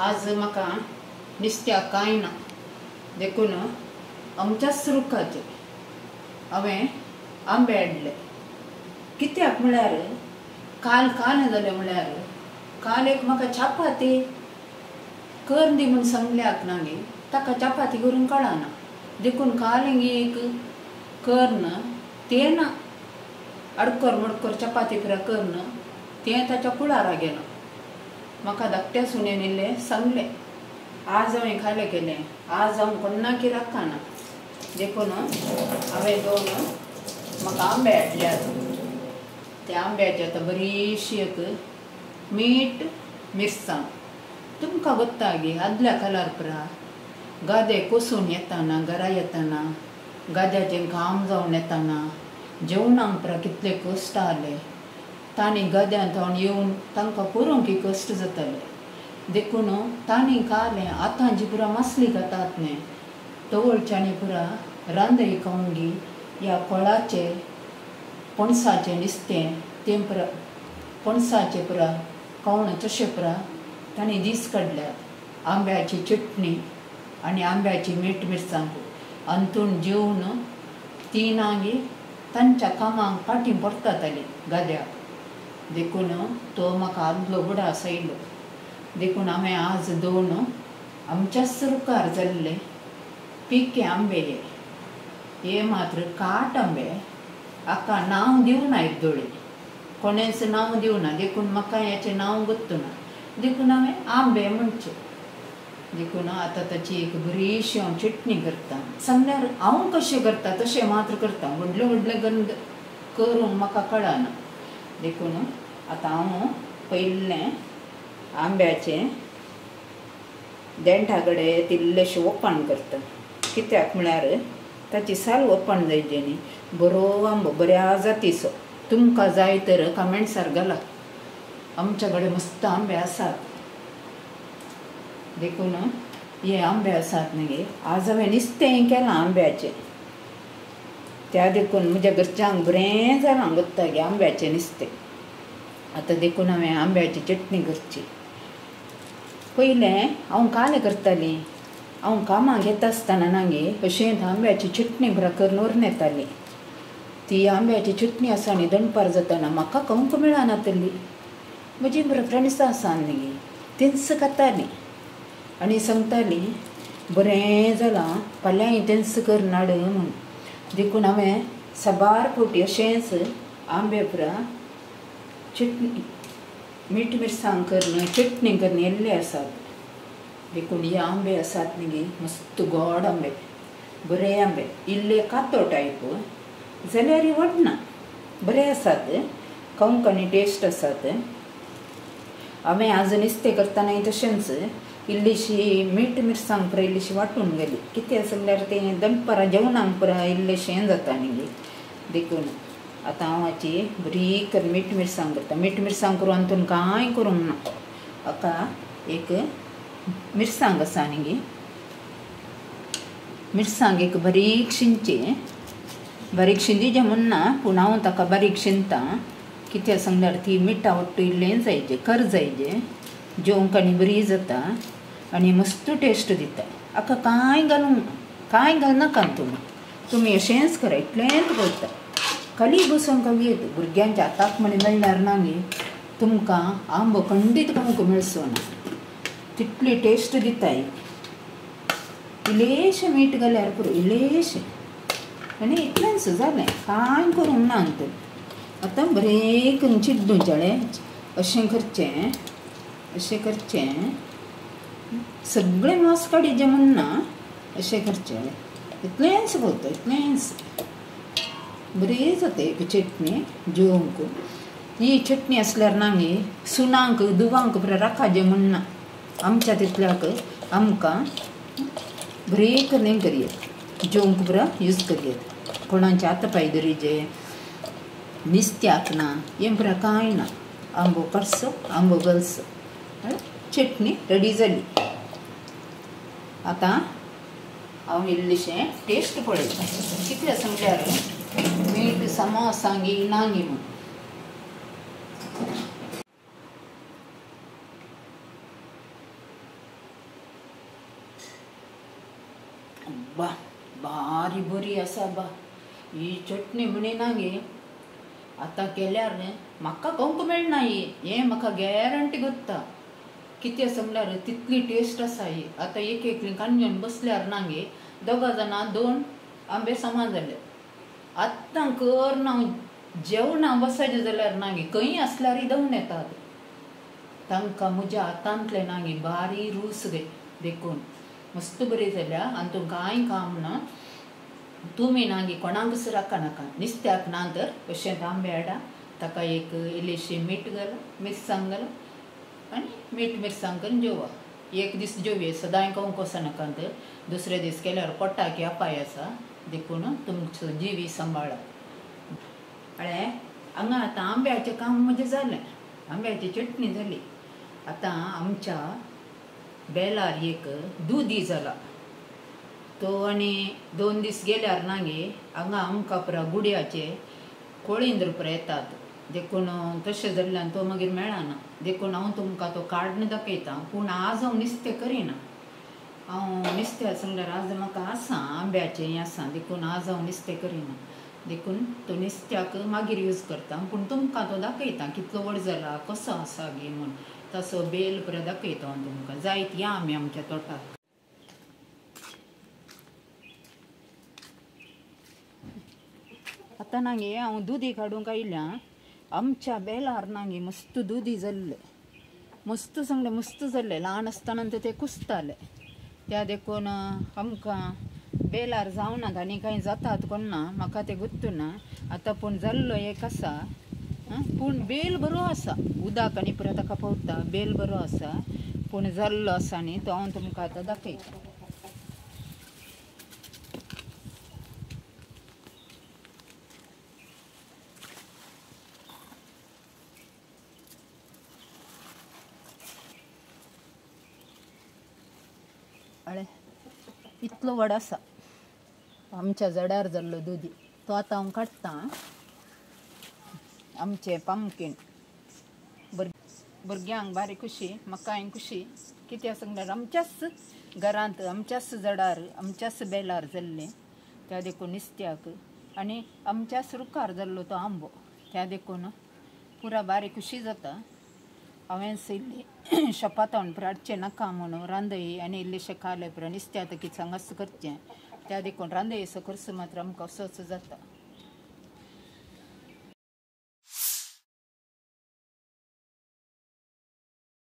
आज म्हाका नुस्त्याक कांय ना देखून आमच्याच रुखाचेर हांवें आंबे हाडले. कित्याक म्हळ्यार काल काल जालें म्हळ्यार काल एक म्हाका चपाती कर दी म्हूण सांगल्याक ना गे, ताका चपाती करूंक कळना देखून काल एक करन तें ना अडकर मडकर चपाती पुरा करन तें ताच्या कुळारा गेलो. म्हाका धाकट्या सुनेन इल्लें सांगलें आज हांवें खालें केलें, आज हांव कोण्णाकी राखना देखून हांवें दोन म्हाका आंबे हाडल्यात. त्या आंब्याची आतां बरीशी एक मीठ मिरसांग. तुमकां गोत्ता गे आदल्या कालार पुरा गादे कोसून येताना घरा येताना गाद्याचें काम जावन येताना जेवणाक पुरा कितले कश्ट आसले. तांणी गद्यांत थावन येवन तांकां करूंक कश्ट जाताले देखून तांणी खालें. आतां जी पुरा मासली खातात न्ही तवळच्यांनी पुरा रांदय खावंगी ह्या कोळाचे पणसाचें नुस्तें तें पुरा पणसाचें पुरा खावन तशें पुरा तांणी दीस काडल्यात. आंब्याची चटणी आनी आंब्याची मीठ मिरसांग अंतून जेवन ती नागी तांच्या कामाक फाटीं परताताली गाद्याक. देखून तो म्हाका आदलो उगडास आयलो देखून हांवें आज दोन आमच्याच रुखार जाल्ले पिके आंबे हे मात्र काट आंबे हाका नांव दिवना येद्दोळी कोणेंच नांव दिवना देखून म्हाका हेचें नांव गोत्तना देखून हांवें आंबे म्हणचे. देखून आतां ताची एक बरीशी हांव चटणी करता. सांगल्यार हांव कशें करता तशें मात्र करता, व्हडलें व्हडलें गंद करूंक म्हाका कळना. देखून आतां हांव पयलें आंब्याचें देंठा कडेन इल्लेशें ओपन करता. कित्याक म्हळ्यार ताची साल ओपन जायची न्ही. बरो आंबो बऱ्या जातीचो तुमकां जाय तर कमेंट्सार घाला. आमच्या कडेन मस्त आंबे आसात देखून हे आंबे आसात न्ही. आज हांवें नुस्तें केलां आंब्याचें त्या देखून म्हज्या घरच्यांक बरें जालां गोत्ता गे आंब्याचें नुस्तें. आतां देखून हांवें आंब्याची चटणी करची. पयलें हांव कालें करतालीं, हांव कामाक येता आसतना ना गे अशेंच आंब्याची चटणी बरा करून व्हरून येताली. ती आंब्याची चटणी आसा न्ही दनपार जाताना म्हाका खावंक मेळनातली. म्हजी बरें फ्रेंड्सां आसा न्ही गे तेंच खातालीं आनी सांगतालीं बरें जालां फाल्यांय तेंच करून हाड म्हूण. देखून हांवें साबार फावटी अशेंच आंबे पुरा चटणी मीठ मिरसांग करून चटणी करून येल्ले आसात. देखून हे आंबे आसात न्ही गे मस्त गोड आंबे बरे आंबे इल्ले कातो टायप जाल्यार व्हडना बरे आसात खावंक आनी टेस्ट आसात. हांवें आज नुस्तें करतना तशेंच इल्लीशी मीठ मिरसांग पुरा इल्लीशी वांटून गेली. कितें सांगल्यार तें दनपारां जेवणाक पुरा इल्लेशें जाता न्ही गे. देखून आतां हांव हाची बरी करून मीठ मिरसांग करता. मीठ मिरसांग करून हातून कांय करूंक ना. हाका एक मिरसांग आसा न्ही गे, मिरसांग एक बारीक शिंची बारीक शिंदी म्हूण ना पूण हांव ताका बारीक शिंदता. कित्याक सांगल्यार ती मिठा वट्टू इल्लें जायचे कर जायचे जेवंक आनी बरी जाता आनी मस्त टेस्ट दिता. हाका कांय घालूंक कांय घालनाका तुमी तुमी अशेंच करा इतलेंच करता. खाली बसून खावयेत भुरग्यांच्या हाताक म्हण मेळ्ळ्यार ना गे तुमकां आंबो खंडीत खावंक मेळचो ना तितली टेस्ट दिता. इल्लेशें मीठ घाल्यार पुरो इल्लेशें आनी इतलेंच जालें कांय करूंक ना हातूंत. आतां बरें करून चिड्डूं चळे अशें करचें अशें करचें सगळें मांस काडीचें म्हूण ना अशें करचें इतलेंच करता इतलेंच बरी जाता एक चटणी जेवंक. ही चटणी आसल्यार ना गे सुनांक दुवांक पुरा राखाचें म्हूण ना आमच्या तितल्याक आमकां बरी करून करयेत जेवंक पुरा यूज करयेत. कोणाच्या हात पांय धरीचे नुस्त्याक ना हें पुरा कांय ना. आंबो काडचो आंबो घालचो चटणी रेडी जाली. आतां हांव इल्लेशें टेस्ट पळयतां कितें सांगल्यार मीठ समा आसा गी ना गी म्हूण. बारी बरी आसा बा ही चटणी म्हणिना गे. आतां केल्यार न्ही म्हाका खावंक मेळना ही, हें म्हाका गॅरंटी गोत्ता. कितें सांगल्यार तितली टेस्ट आसा ही. आतां एक एकली कान घेवन बसल्यार ना गे दोगां जाणां 2 आंबे समा जाले. आतां कर ना जेवणां बसायचें जाल्यार ना गे खंय आसल्यारय धांवन येतात. तांकां म्हज्या हातांतलें ना गे बारी रूच गे. देखून मस्त बरी जाल्या आनी तुमकां कांय काम ना. तुमी ना गे कोणाकच राखा नाका. नुस्त्याक ना तर अशेंच आंबे हाडा, ताका एक इल्लीशी मीठ घाला, मिरसांग घाला आनी मीठ मिरसांग करून जेवा. एक दीस जेवया, सदांय खावंक वचनाका तर दुसरे दीस केल्यार पोटाक अपाय आसा. देखून तुमचो जीव सांबाळा. अळे हांगा आतां आंब्याचें काम म्हजें जालें, आंब्याची चटणी जाली. आतां आमच्या बेलार एक दुदी जाला तो आनी 2 दीस गेल्यार ना गे हांगा आमकां पुरा गुड्याचे कोळिंद्र पुरा येतात. देखून तशें जाल्ल्यान तो मागीर मेळना. देखून हांव तुमकां तो काडून दाखयता. पूण आज हांव नुस्तें करिना. हांव नुस्तें सांगल्यार आज म्हाका आसा आंब्याचें हें आसा, देखून आज हांव नुस्तें करिना. देखून तो नुस्त्याक मागीर यूज करता. पूण तुमकां तो दाखयता कितलो व्हड जाला, कसो आसा गे म्हूण. तसो बेल पुरा दाखयता हांव तुमकां. जायत या आमी आमच्या तोटाक. आतां ना गे हांव दुदी काडूंक आयल्या. आमच्या बेलार ना गे मस्त दुदी जाल्ले, मस्त सांगले मस्त जाल्ले. ल्हान आसतना ते कुसताले. त्या देखून आमकां बेलार जावनात आनी कांय जातात कोण ना, म्हाका तें गुत्तू ना आतां. पूण जाल्लो एक आसा, पूण बेल बरो आसा. उदक आनी पुरा ताका पावता, बेल बरो आसा. पूण जाल्लो आसा न्ही तो हांव तुमकां आतां दाखयता. अळे इतलो व्हड आसा आमच्या झाडार जाल्लो दुदी. तो आतां हांव काडटा. आमचें पामकीन भुरग्यांक बारी खुशी, म्हाकाय खुशी. कित्याक सांगल्यार आमच्याच घरांत आमच्याच झाडार आमच्याच बेलार जाल्लें. त्या देखून नुस्त्याक आनी आमच्याच रुखार जाल्लो तो आंबो. त्या देखून पुरा बारी खुशी जाता. हांवें इल्ली शपातावन पुरा हाडचें नाका म्हणून रांदय आनी इल्लेशें खालें पुरा नुस्त्या कितें हांगाच करचें. त्या देखून रांदयेचो खर्च मात्र आमकां असोच जाता.